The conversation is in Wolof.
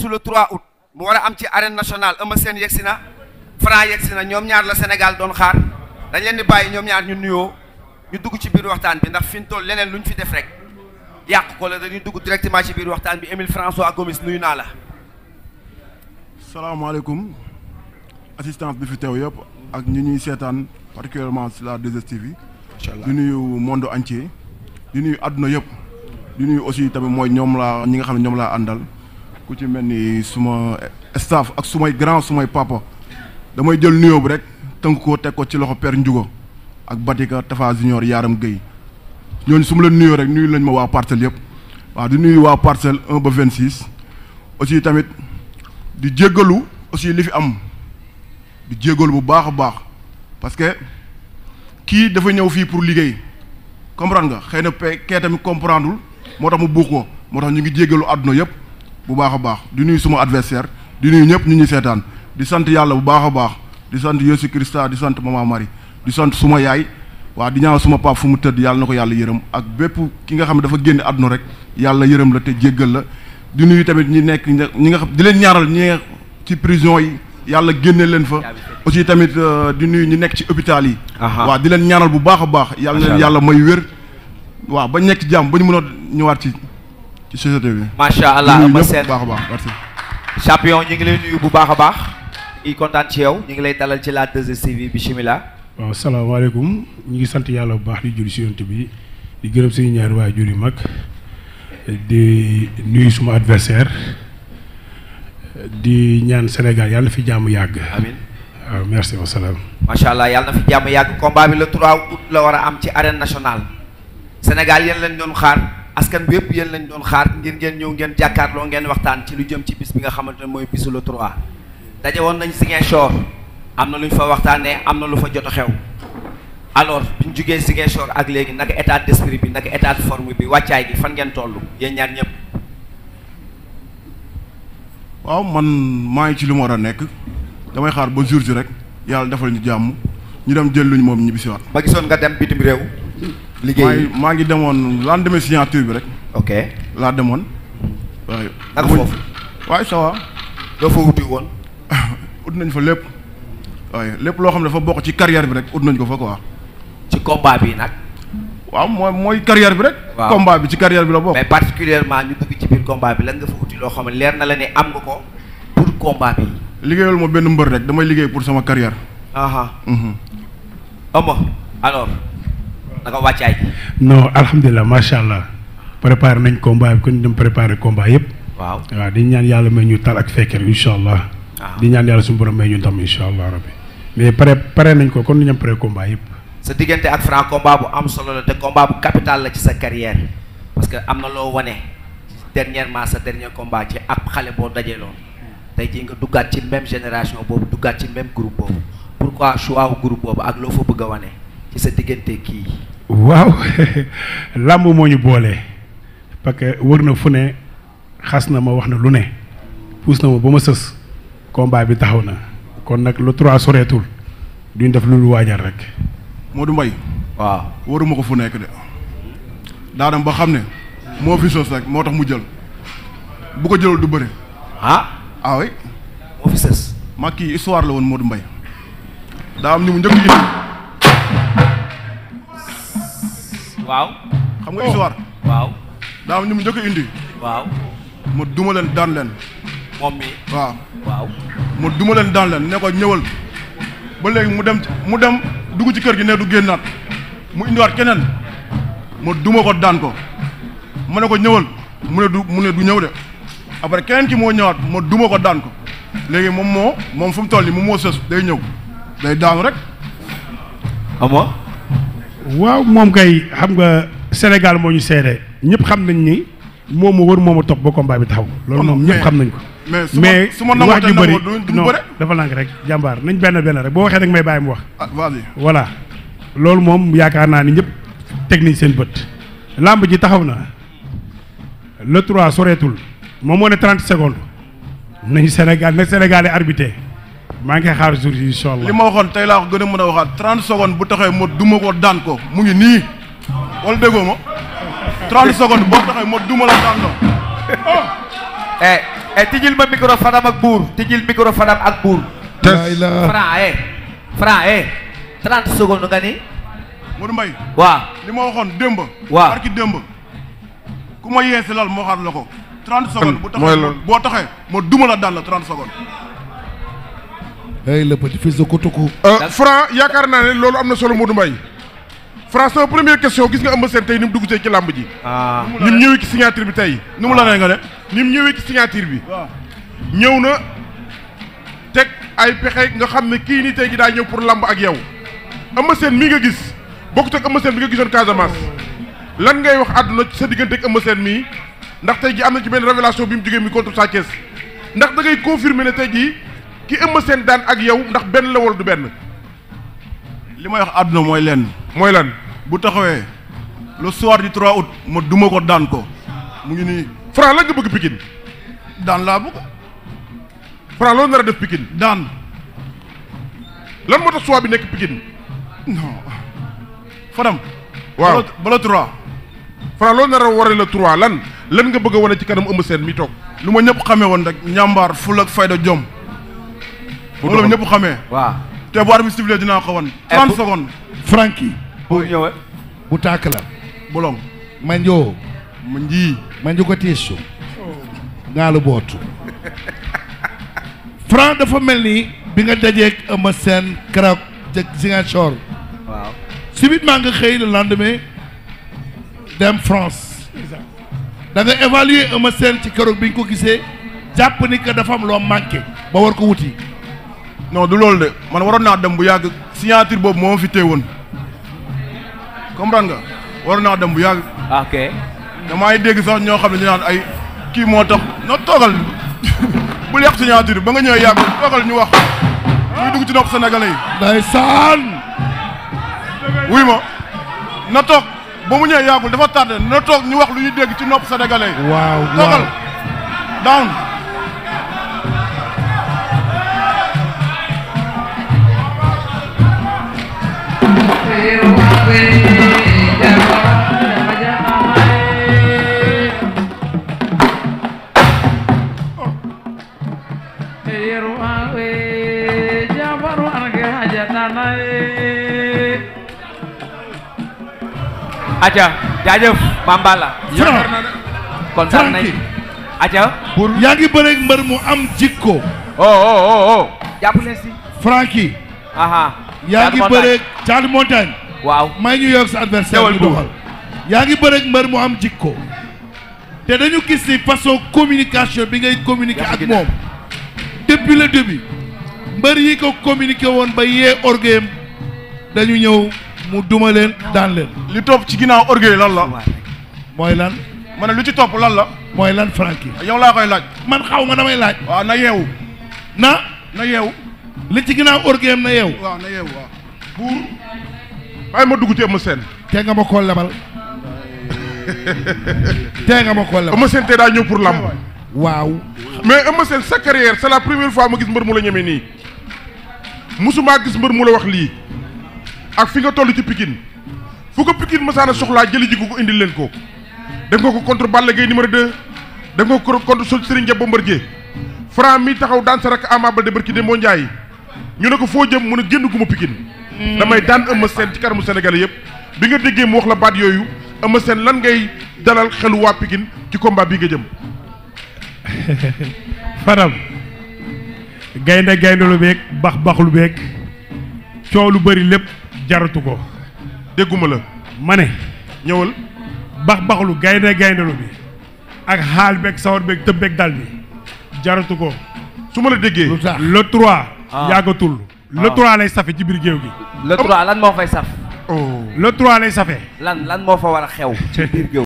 bisu le 3 août mu war a am ci arène nationale Eumeu Sène yegsi na Franc yegsi na ñoom ñaar la Sénégal doon xaar dañ leen di bàyyi ñoom ñaar ñu nuyoo ñu dugg ci biir waxtaan bi ndax fi ñu toll leneen lu ñu fi def rek yàq ko la dañuy dugg directement ci biir waxtaan bi. Émile François Gomis nuyu naa la. salaamaaleykum assistance bi fi teew yëpp ak ñi ñuy seetaan particulièrement sur la 2STV. macha allah di nuyu monde entier di nuyu àdduna yëpp di nuyu aussi tamit mooy ñoom laa ñi nga xam ne ñoom laa àndal ku ci mel ni suma staff ak sumay grand sumay papa damay jël nuyoo bi rek tënk ko teg ko ci loxo Père Ndiougo ak Batika Tafa Junior Yaram Gueye ñooñu su ma leen nuyoo rek nuyu lañ ma waa parcelle yëpp waaw di nuyu waa parcelle 1 ba 26 aussi tamit di jéggalu aussi li fi am di jéggalu bu baax a baax parce que kii dafa ñëw fii pour liggéey comprendre nga xëy na kee tamit comprendreul moo tax mu buux ko moo tax ñu ngi jéggalu àdduna yëpp bu baax a baax di nuyu suma adversaire di nuyu ñëpp ñu ñuy seetaan di sant yàlla bu baax a baax di sant Yesu Christa di sant Mama Marie di sant suma yaay waaw di ñaan suma pap fu mu tëdd yàlla na ko yàlla yërëm ak bépp ki nga xam ne dafa génn àdduna rek yàlla yërëm la te jéggal la di nuyu tamit ñi nekk ñi nga xam di leen ñaaral ñi ci prison yi yàlla génne leen fa aussi tamit di nuyu ñi nekk ci hôpital yi waaw di leen ñaanal bu baax a baax yàlla leen yàlla may wér waaw ba nekk ci jàmm ba ñu mën a ñëwaat ci société bi macha allah Eumeu Sène bu baax a baax merci champion ñu ngi lay nuyu bu baax a baax i kontaan ci yow ñu ngi lay dalal ci la 2STV bismillah. waaw salaamaaleykum ñu ngi sant yàlla bu baax di julli si yonent bi di gërëm suñu ñaari waajur yu mag di nuyu suma adversaire di ñaan Sénégal yàlla na fi jàmm yàgg. amiin waaw merci wa salaam. macha allah yàlla na fi jàmm yàgg combat bi le 3 août la war a am ci arène nationale Sénégal yéen lañ doon xaar askan bi yëpp yéen lañ doon xaar ngir ngeen ñëw ngeen jàkkaarloo ngeen waxtaan ci lu jëm ci bis bi nga xamante ne mooy bisu le 3 daje woon nañ Ziguinchor am na lu ñu fa waxtaanee am na lu fa jot a xew alors bi ñu jugee Ziguinchor ak léegi naka état d'esprit bi naka état de forme bi wàccaay gi fan ngeen toll yéen ñaar ñëpp. waaw man maa ngi ci lu ma war a nekk damay xaar ba jour ji rek yàlla defal ñu jàmm ñu dem jël luñ moom ñibbisiwaat. ma gisoon nga dem bitim réew. liggéey maa ngi demoon lendemain signature bi rek. ok laa demoon. waaye naka foofu. waaye ça va. doo fa wuti woon. ut nañ fa lépp. waaye lépp loo xam ne dafa bokk ci carrière bi rek ut nañ ko fa quoi. ci combat bi nag. waaw mooy carrière bi rek. waaw combat bi ci carrière bi la bokk. mais particulièrement ñu dugg ci biir combat bi lan nga fa uti loo xam ne leer na la ne am nga ko pour combat bi. liggéeyal ma benn mbër rek damay liggéey pour sama carrière. Eumeu alors naka wàccaay gi. non alhamdulilah macha allah préparé nañ combat bi kon ñu dem préparé combat yëpp. waaw di ñaan yàlla may ñu tal ak fekkee incha allah. di ñaan yàlla suñu borom may ñu tam incha allah rabbi mais pare nañ ko kon ñu am pré combat yëpp. sa diggante ak Franc combat bu am solo la te combat bu capital la ci sa carrière parce que am na loo wane dernièrement sa dernier combat ci ak xale boo dajee loon tey jii nga duggaat ci même génération boobu duggaat ci même groupe boobu pourquoi choix wu groupe boobu ak loo fa bëgg a wane ci sa diggante kii. waaw làmb moo ñu boole parce que wër na fu ne xas na ma wax na lu ne puus na ma ba ma sës combat bi taxaw na kon nag le 3 soreetul duñ def lu waajal rek. Modou Mbaye. waaw waruma ko fu nekk de daa dem ba xam ne moo fi sos rek moo tax mu jël bu ko jëlul du bëri. ah oui. moo fi sës. ma kii histoire la woon Modou Mbaye daa am ñu mu njëkk indi. waaw. xam nga histoire. waaw. daa am ñu mu njëkk indi. waaw. ma duma leen daan leen. moom mi. waaw. waaw. ma duma leen daan leen ne ko ñëwal ba léegi mu dem dugg ci kër gi ne du génnaat mu indiwaat keneen ma duma ko daan ko ma ne ko ñëwal mu ne du ñëw de après keneen ki moo ñëwaat ma duma ko daan ko léegi moom fu mu toll nii moom moo sës day ñëw day daanu rek. amoo. waaw moom kay xam nga Sénégal moo ñu seede ñëpp xam nañ ni moom mu wër moom a topp ba combat bi taxaw. loolu moom ñëpp xam nañ ko. mais su ma wax ju bëri non dafa lank rek jàmbaar nañ benn rek boo waxee rek may bàyyi mu wax. ah vas-y. voilà loolu moom yaakaar naa ni ñëpp teg nañ seen bët. làmb ji taxaw na le 3 soreetul moom moo ne 30 secondes nañ Sénégal arbitré maa ngi koy xaar jour yi incha allah. li ma waxoon tey laa ko gën a mën a waxaat 30 secondes bu taxee ma duma ko daan ko mu ngi nii wala déggoo ma 30 secondes boo taxee ma duma la daan ko. tijjil ma micro Fadam ak buur tijjil micro Fadam ak buur. Franc 30 secondes nga ni. Modou Mbaye. waaw li ma waxoon démb. waaw barki démb. ku ma yeesi lal moo xaar la ko. 30 secondes bu mooy taxee loolu. boo taxee ma duma la daan la 30 secondes. hey le petit fils de Kotoko. Franc yaakaar naa ne loolu am na solo Modou Mbaye. Franc sama première question gis nga Eumeu Sène tey ni mu dugg see ci làmb ji. ni mu ñëwee ci signature bi tey. nu mu la nee nga de. ni mu ñëwee ci signature bi. waaw. ñëw na teg ay pexe nga xam ne kii nii tey ji daa ñëw pour làmb ak yow. Eumeu Sène mii nga gis bokkut ak Eumeu Sène bi nga gisoon Casamance. lan ngay wax àdduna ci sa diggante ak Eumeu Sène mii ndax tey ji am na ci benn révélation bi mu jógee mi contre Sa Thiès ndax da ngay confirmer ne tey jii ki Eumeu Sène daan ak yow ndax benn la wala du benn. li may wax àdduna mooy lenn. mooy lan. bu taxawee le soir du 3 août ma duma ko daan ko mu ngi nii. Franc lan nga bëgg Pikine. daan laa bëgg. Franc loolu nar a def Pikine. daan. lan moo tax choix bi nekk Pikine. non. Fadam. waaw bala 3. Franc loolu nar a waree la 3 lan nga bëgg a wane ci kanam Eumeu Sène mi toog. lu ma ñëpp xamee woon rek ñàmbaar ful ak fayda jom. moom la ñëpp xamee. waaw te bu arbitre bi sifflé dinaa ko wan. 30 secondes. Franky. buur ñëwee. bu tàkk la. bolong. manjoo. ma njii. manju ko tiisu. ngaalu bootu. Franc dafa mel ni bi nga dajeeg Eumeu Sène keroog jëg Ziguinchor. waaw subitement nga xëy le lendemain dem France. da nga évaluer Eumeu Sène ci keroog bi ñu ko gisee jàpp ni que dafa am loo manqué ba war ko wuti. non du loolu de man waroon naa dem bu yàgg signature boobu moo ma fi téye woon comprendre nga waroon naa dem bu yàgg. ok. damaa ngi dégg sax ñoo xam ne ñu naan ay kii moo tax no toogal bul yàq signature ba nga ñëwee yàgg toogal ñu wax muy dugg ci nopp sénégalais yi. ndeysaan. wuy ma na toog ba mu ñëwee yàggul dafa tardé na toog ñu wax lu ñuy dégg ci nopp sénégalais yi. waaw toogal down. aca jaajëf Mambala. Franc. kontaan nañ. aca pour yaa ngi bëreeg mbër mu am jikko. jàpp leen si. Franky. aha yaa ngi bëreeg Thiatou Montagne. waaw may ñu yokk sa adversaire Dewal ñu buur. doxal. yaa ngi bëreeg mbër mu am jikko. te dañu gis ni façon communication bi ngay communiquer ak moom. depuis le début. mbër yi ko communiqué woon ba yee orgueil dañu ñëw mu duma leen daan leen. li topp ci ginnaaw orgueil lan la. mooy lan. ma ne lu ci topp lan la. mooy lan Franky. yow laa koy laaj. man xaw ma damay laaj. waaw na yeewu. na yeewu. li ci ginnaaw orgueil na yeew. waaw na yeewu waaw. buur bàyyi ma dugg ci Eumeu Sène. te nga ma koo lebal. te nga ma koo lebal. Eumeu Sène tey daa ñëw pour làmb. waaw. mais Eumeu Sène sa carrière c'est la première fois ma gis mbër mu la ñemee nii musumaa gis mbër mu la wax lii ak fi nga toll ci Pikine fu ko Pikine masaana soxlaa jëli ji ko indil leen ko def nga ko contre Balla Gaye numéro 2 def nga ko contre Serigne Dia Bombardier Franc mi taxaw daan sa rakk Ama Baldé barki Demba Ndiaye ñu ne ko foo jëm mu ne génn gu ma Pikine damay daan Eumeu Sène ci kanamu Sénégalais yëpp bi nga déggee mu wax la baat yooyu Eumeu Sène lan ngay dalal xelu waa Pikine ci combat bi nga jëm. Fadam gaynde lu beeg bax lu beeg coow lu bëri lépp jaratu ko. dégguma la. ma ne ñëwal. bax lu gaynde lu bi ak xaal beeg sawar beeg tëb beeg dal bi jaratu ko. su ma la déggee. lu tax le 3. yàggatul. le 3 lay safe ci biir géew gi. le 3 lan moo fay saf. oh. le 3 lay safe. lan moo fa war a xew ci biir géew